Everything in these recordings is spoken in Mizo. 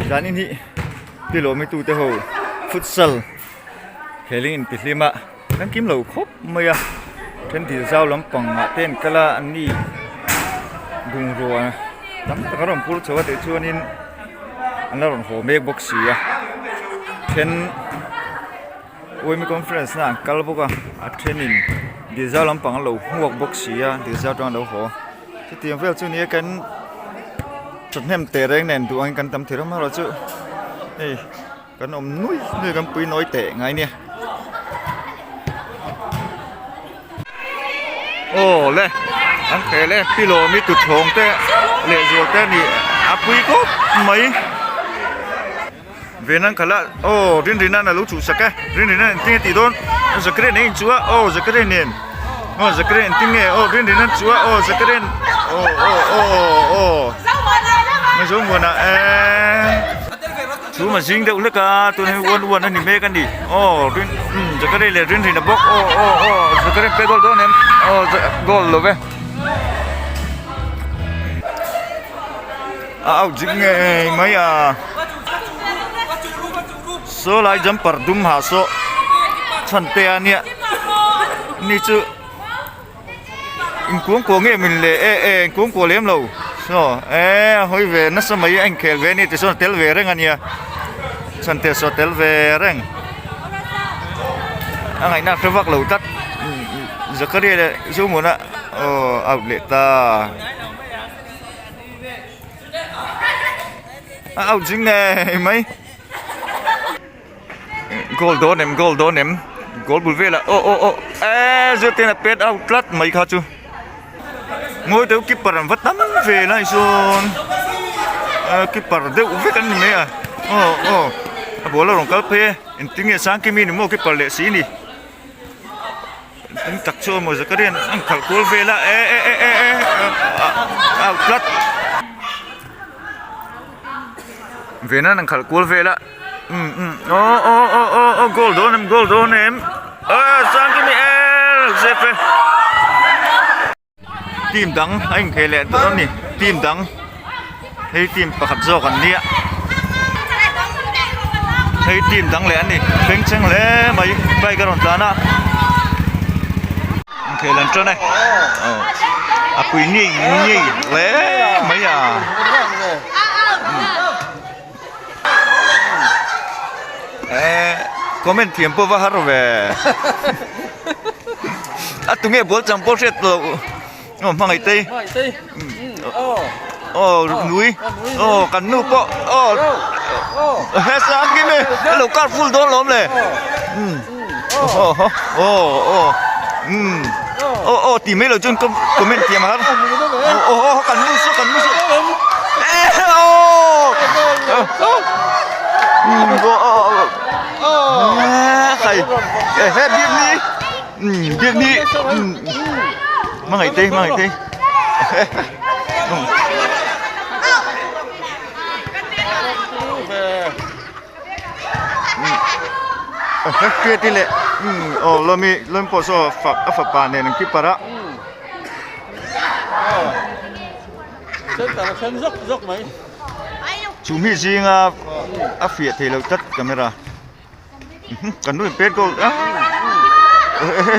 Zanin hi Pilawmi tute ho futsal khelin intihlim a kan kim lo khawp mai a then dil zau lampang ah te an kal a an ni bungrua tam tak a rawn pur chho a tih chuanin an la rawn haw mek bawk si a then Uaimi conference na an kal bawk a a thenin dil zau lampang an lo hmuak bawk si a dil zau atang an lo haw chutiang vel chu ni a kan thahnem teh reng nen duh angin kan tam thei ram erawh chu hei kan awm nui nui kan pui nawi teh ngai nia aw le an khel e pilawmi tuchhawng te leh zual te a nih a pui khawp mai. Venan khalh a aw Rinrina'n a lo chhuhsak e Rinrina'n engtin nge tih dawn Zakaria nen a inchuh a aw Zakaria nen aw Zakaria engtin nge aw Rinrina'n a chuh a aw Zakaria aw aw aw aw Mizomuana eee chhum a zing deuh hlek a tunah hian one one a ni mek a ni aw Rin umm Zakaria leh Rinrina bawk aw aw aw Zakaria pet goal dawn em aw goal lo ve. A out zing ngei mai a saw lai jumper dum ha saw chhan te a nia ni chu inkuang kuah nge min le e e inkuang kuah lem lo saw e a hawi ve nasa mai a inkhel ve a ni tichuan a tel ve reng a nia chhan te saw a tel ve reng a ngaihna a hre vak lo tlat Zakaria leh Zomuana aw out leh ta. A out zing ngei mai goal dawn em goal dawn em goal bul velah aw aw aw eee zirtirna pet out tlat mai kha chu ngawi deuh keeper an va tam ve lai sawn keeper deuh vek an ni mai a aw aw a ball a rawn kal phei e engtin nge sangkimi ni maw keeper leh si ni. Eng tak chu emaw Zacharian an khalh kual vel a e e e e e out tlat Venan an khalh kual vel a um um aw aw aw aw aw goal dawn em goal dawn em ah Sangkimi e zep e team dang a inkhel leh tawh a ni team dang hei team pakhat zawk an nia hei team dang leh an ni bengchheng hle mai bike a rawn tlan a inkhel an tan e aw a pui ngei ngei hle mai a eh comment thiam pawh va har ve a tunge ball chang pawh hriat loh aw hmangaih te aw nui aw kan nu pawh aw he sang kim e a lo kar full dawn lawm le aw aw aw umm aw aw tih mai loh chuan comment thiam a har aw aw kan nu saw kan nu saw Center a then zawk zawk mai. Chu mi zinga a fiah thei lo tlat camera kan nu in pet goal a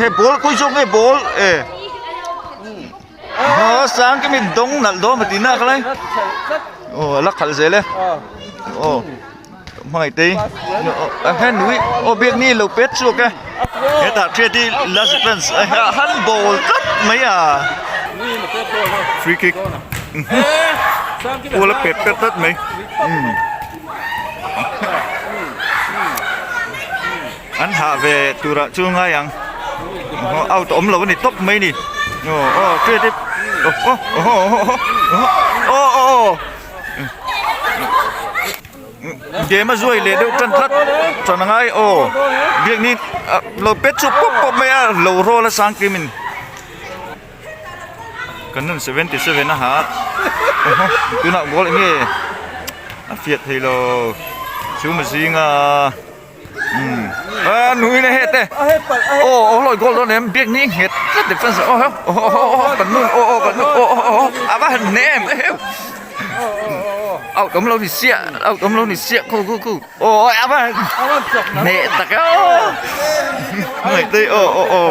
he ball khawi zawk nge ball e a sang kimi dawng nalh dawn a tih nak lai aw a la khalh zel e aw hmangaih te a hen nui aw biak ni lo pet chhuak e hetah hriat hi last defense a han ball tlat mai a free kick ball a pet pet tlat mai an hah ve turah chu ngai ang out a awm lo a ni tawp mai a ni aw aw hriat hi aw aw aw aw aw. Game a zuai leh deuh tan tlat tan a ngai aw biak ni lo pet chu pawp pawp mai a lo rawl a sang kim in kan nun 77 a ha tunah goal enge a fiah thei lo chu ma zinga umm a nui na het e aw aw hlawi goal dawn em biak ni nghet tlat defense aw aw aw kan nun aw aw kan nun aw aw a va han hne em eheu. Out awm lo ni siah out awm lo ni siah khu khu khu aw a va hneh tak e aw ngaihte aw aw aw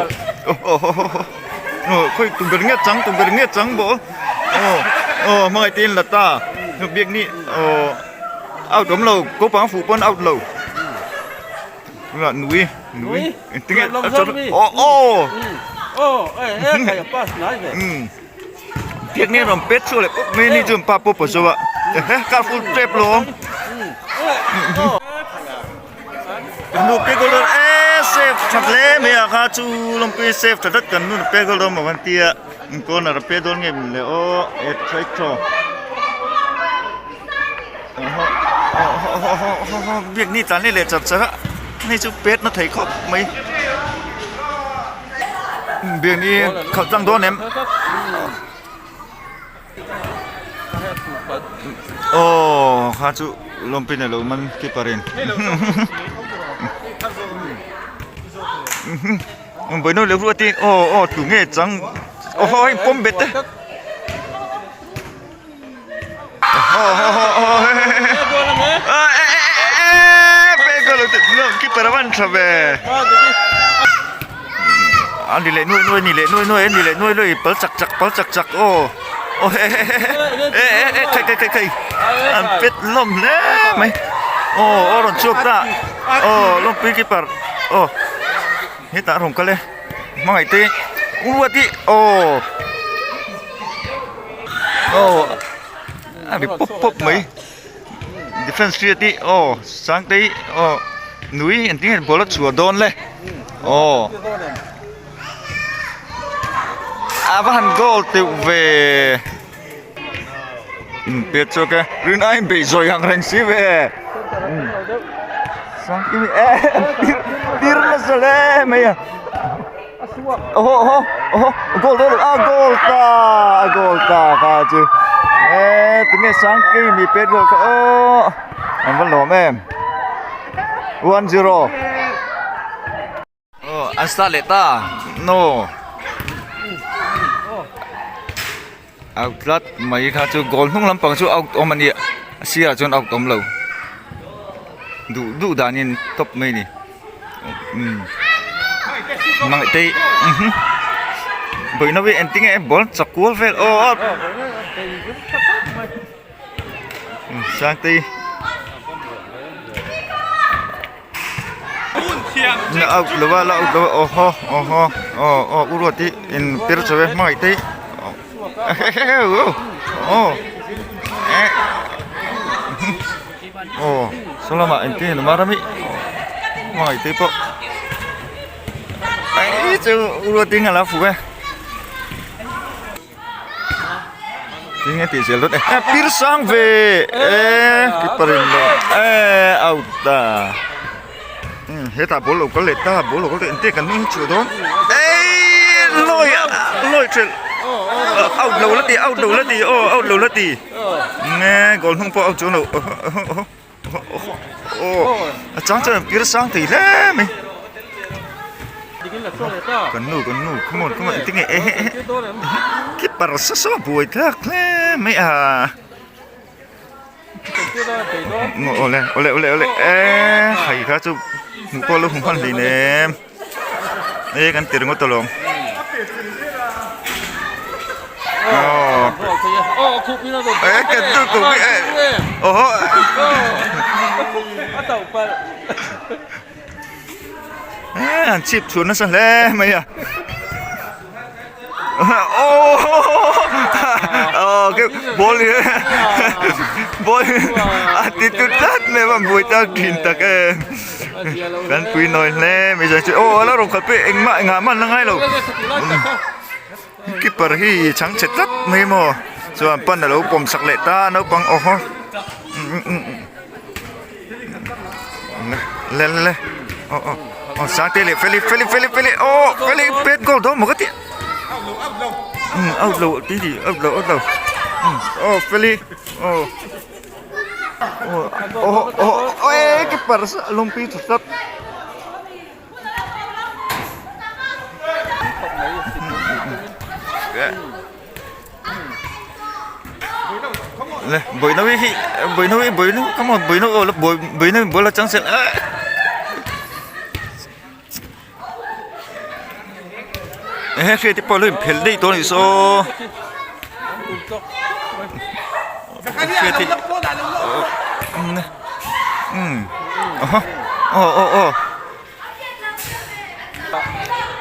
aw aw khawi tum ber nge chang tum ber nge chang bawh aw aw hmangaihte in la ta biak ni aw out awm lo naupang fuh pawn out lo nui nui engtin nge aw aw Biak nen rawn pet chhuak leh pawp mai a ni chu pa pawh pawh zo a ehe car full tep lawm nu pe goal dawn e save tha hle mai a kha chu lawmpui save tha tlat kan nu pe goal dawn maw an tia corner a pe dawn nge le aw e tha thaw biak ni tlan leh leh char char a hei chu pet na thei khawp mai. Biak ni khalh tlang dawn em? Aw kha chu lawmpin alo man keeper in vawiin leh ruat hi aw aw tu nge chang aw hei pawm bet te keeper a van tha ve a ni leh nuai nuai ni leh nuai nuai a ni leh nuai nuai pal chak chak pal chak chak aw aw he he he he e e khai khai khai khai an pet hlawm hle mai aw aw rawn chhuak ta aw lawmpui keeper aw hetah a rawn kal e hmangaih te u ruat i aw. Aw a ri pawp pawp mai defence hriat hi aw sangtei aw nui engtin nge ball a chhuah dawn le aw a va han goal teuh ve inpet chhuak e rin aiin beih zawi ang reng si ve sangtei e tir tir nasa hle mai a. Oho oho oho goal dawn a goal ta a goal ta kha chu e tinge sangkei mi pet goal kha aw an va lawm em 1-0 aw an start leh ta no out tlat mai kha chu goal hnung lampang chu out awm a nia a sirah chuan out awm lo duh duh danin tawp mai a ni. Umm hmangaih te vawiin hi engtin nge ball chak kual vel aw Sangtei la out lo a la out lo a aw haw aw haw aw aw u ruat hi in pir chho e hmangaih te aw eh. Aw saw lamah engtin nge mar ami hmangaih te pawh ei chu ruat ding a lo fuh e tinge tih zel dawt e pir sang ve e keeper in lo e out ta hetah ball lo kal leh ta ball lo kal leh engtin kan hming hi chhuah dawn ei lawi lawi thelh out lo la ti out lo la ti aw out lo la ti. Nge goal hnung pawh a chuang lo aw a chang chuan pir sang thei hle mai kan nu kan nu come on come on engtin nge ehe ehe keeper sa saw a buai thlak hle mai a awle awle awle awle e hai kha chu hmuh pawh lo hmu hman hlei nem. E kan ti ringawt alawm. E kan tu tu e. Oho. E an chip chhuah nasa hle mai a. Oh cái ball ball a ti tu tlat mai a buai tak thin tak e kan pui nawi hle mai chuan chu aw a lo rawn khalh pek engmah engah hman la ngai lo keeper hi chhang chhe tlat mai maw chuan pan a lo pawm sak leh ta naupang aw haw le le le aw aw aw sangte leh feli feli feli feli aw feli pet goal dawn maw ka tih umm out lo ti ti out lo out lo umm aw feli aw aw aw aw e keeper lawmpi tha tlat. Le Bawihnawi hi Bawihnawi Bawihnawi come on Bawihnawi aw la Bawihnawi ball a chang sel ah. Ehe hriat te pawh a lo inphelh daih tawh a nih saw hriat hi umm aw aw aw.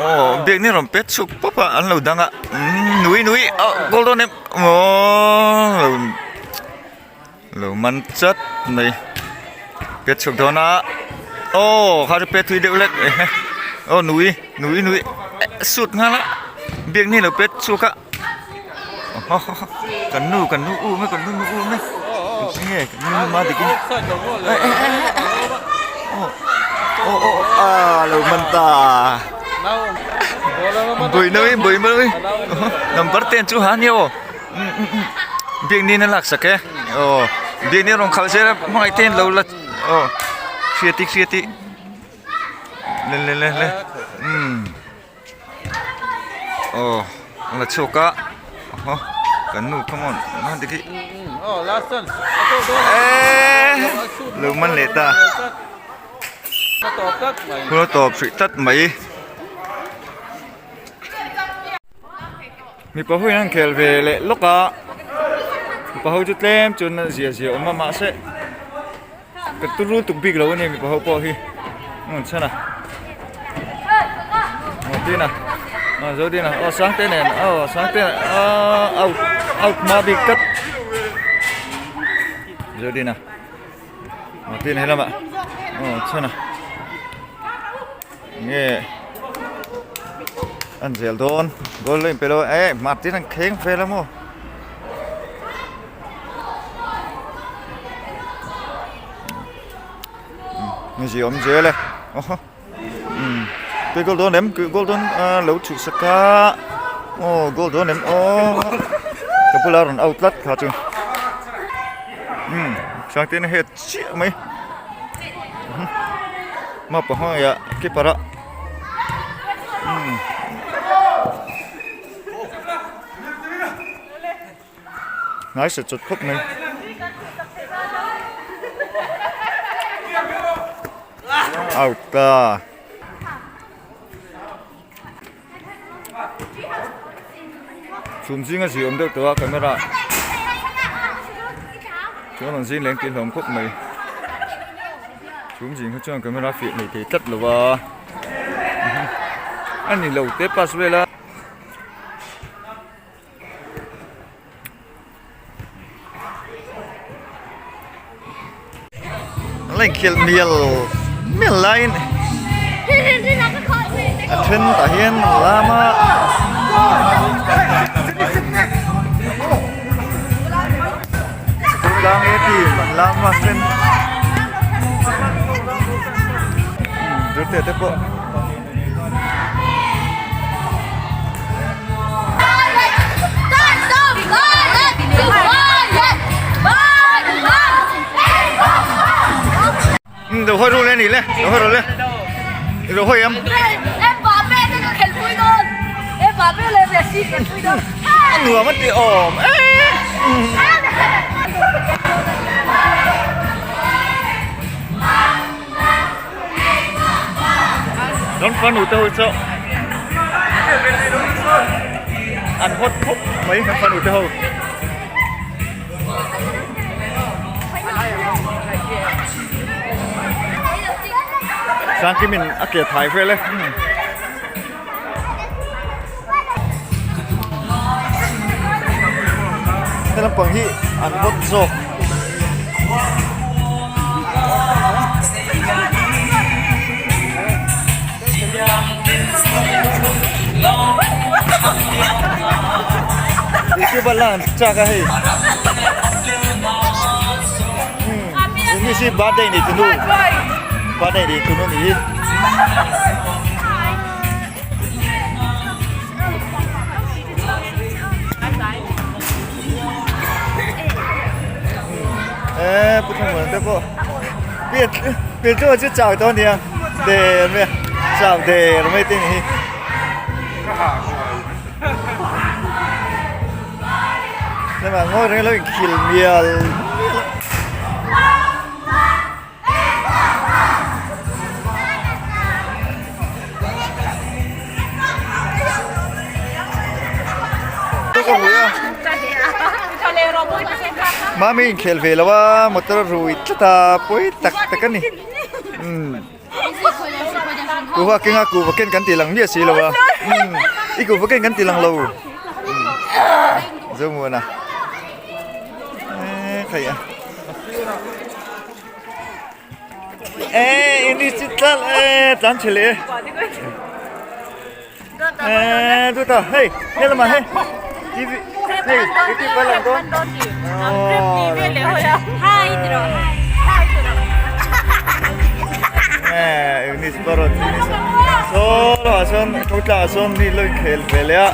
Aw biak ni rawn pet chhuk pawp a an lo dang a umm nui nui ah goal dawn em aww lo man chat mai pet chhuk dawn a aw kha chu pet thui deuh lek aw nui nui nui sut nghal a biak ni lo pet chhuk a kan nu kan nu u mai kan nu u mai enge kan nu ma dik in aw aw a lo man ta bui nui bui nui number ten chu ha nia aw biak ni na lak sak e aw biak ni rawn khalh zel a hmangaih te in lo la aw hriati hriati le le le le umm. Aw a la chhuak a aw kan nu come on man te khi eee lo man leh ta hun a tawp hrih tlat mai mipa ho in an khel ve leh lawk a mipa ho chu tlem chuan a zia zia awm a mahse Ka turu tuk bik lo a ni mipa ho pawh hi an chhan a aw tin a aw zo din a aw sangte nen aw sangte aw out out hma bik tlat zo din a aw tin he lamah aw chhan a nge an zel dawn goal lo inpe lo e martin an kheng vel a maw. Ni awm zel e aw umm tui goal dawn em goal dawn a lo chhuh sak a aw goal dawn em aw ka bula rawn out tlat kha chu umm Sangte na het chiah mai mapa hnuaiah keeper a umm. Hnai se chawt khawp mai. Out ta. Chhum zinga zui awm deuh tawh a camera chuan rawn zing leng tih hlawm khawp mai. Chhum zing kha chuan camera fiah hleih thei tlat lo a. A ni lo te pass vel a. An la inkhelh mial mial laiin a then tah hian a lam a tlang e team an lam a then zirte te pawh. Lo hawi ru le ni le lo hawi ru le lo hawi em a nuam a ti awm Ram fanu te ho chu an hot khawp mai ram fanu te ho. Sangkimin a ke thai vel e. He lampang hi an hot zawk. Youtuber la an chak a hei. Hmm, mi si birthday nei tunu. Birthday nei tunu ni hi. Ê, pu thang muan te pawh pian pian chu chu chau tawh ania der mai a chau der mai te ni hi. Lamah ngawi reng a lo inkhil mial mial a. Mami inkhel ve lo a motor a rui tlat a pawi tak tak a ni umm kuhva kenga kuhva ken kan tih lang miah si lo a umm i kuhva ken kan tih lang lo Zomuana eee khaih a. Eee ini chu tlat eee tlan chhe leh e eee chuta hei helamah hei tv hei youtube a lang dawn eee ini chu pawh rawn saw lamah sawn tho tlangah sawn mi lo inkhel ve leh a.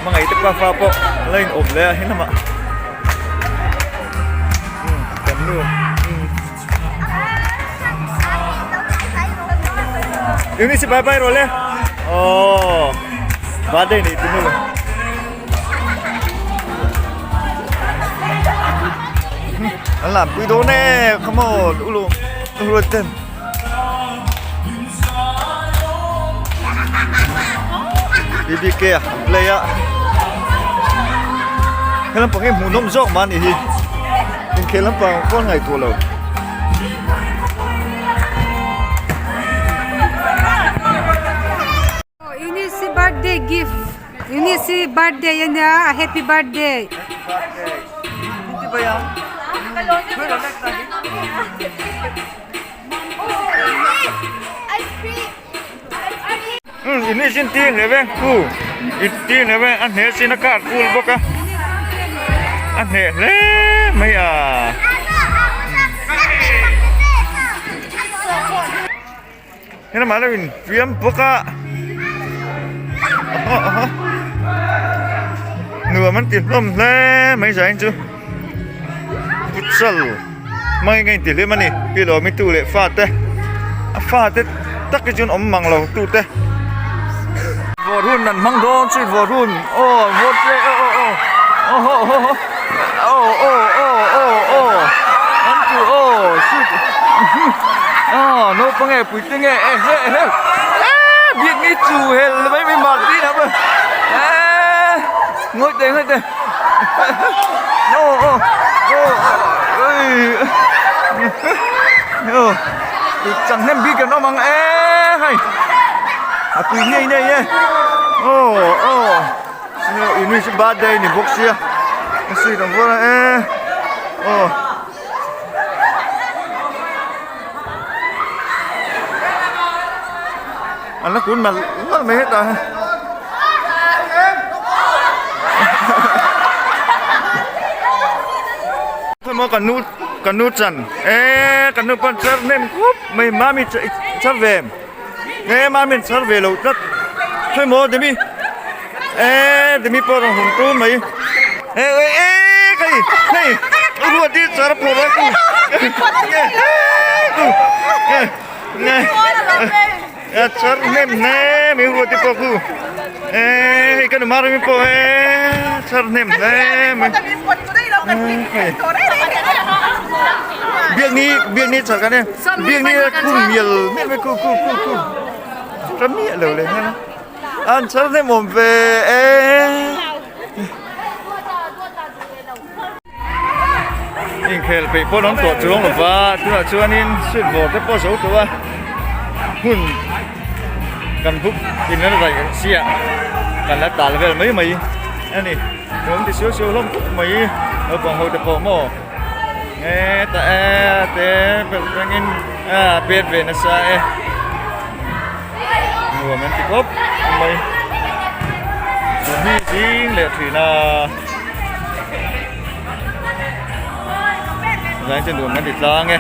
Hmangaih te pafa pawh la in awm leh a he lamah umm kan nu umm Eunice bye bye rawh le aww birthday nei tu nu. An lam pui dawn e come on u lu u ruat ten BBK a an play a he lampang hi hmuhnawm zawk mah a nih hi inkhel lampang pawh an ngaihtuah lo. Eunice birthday gift Eunice birthday a nia a happy birthday. Um Eunice in ti hle ve u in ti hle ve a hne sin a kar kul bawk a a hneh hle mai a. Helamah lo in fiam bawk a nuam an ti hlawm hle mai zai chu futsal hmangin ka inti hlim a ni pi lawmi tu leh fa te a fa te tak hi chuan awm mang lo tu te vawr hun an hmang dawn chu vawr hun aw vawr te aw aw aw aw aw aw aw aw aw aw an tu aw shoot. Aw naupang nge puitling nge eh he he eh biak ni chu hel mai mai mar ti na eh ngawih teh ngawih teh aw aw aw ui aw chang hnem bik kan awm ang eh hei a tui ngei ngei e aw aw English birthday ni bawk sia a sweet ang vawr a eh aw. An la kun malh malh mai hetah hian. Khawimaw kan nu kan nu chan eee kan nu pawn char hnem khup mai mami char ve em e mami an char ve lo tlat khawimaw demi eee demi pawh a rawn hum tul mai e e hei hei ruat hi char phawrh a ku e char hnem hle mai ruat hi pawh khu e hei ka nu marami pawh e char hnem hle mai biakni biakni char kan e biakni khu mial mial mai khu khu khu khu ram miah lo le hian An char hnem awm ve e. Inkhel peih pawh an awm tawh chuang lo va, tunah chuanin sweet bawr te pawh a zo tawh a, hmun kan buk in an raih chiah kan la tal vel mai mai a ni. Nuam ti siau siau hlawm khawp mai naupang ho te pawh maw hetah e te belh rengin a pet ve nasa e. Nuam an ti khawp mai. Chawhni zing leh thin a. Zai chu nuam an ti tlang e.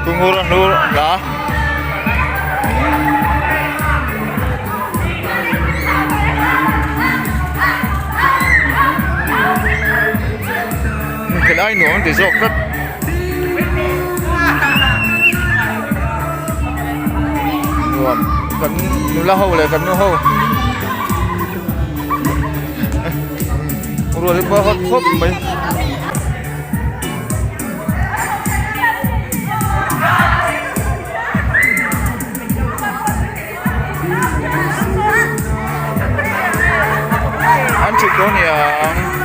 Tungur an lu la. Inkhelh ai nuam an ti zawk tlat. Nuam kan nula ho leh kan nu ho rual hi pawh a hot khawp mai. An thut dawn nia ang.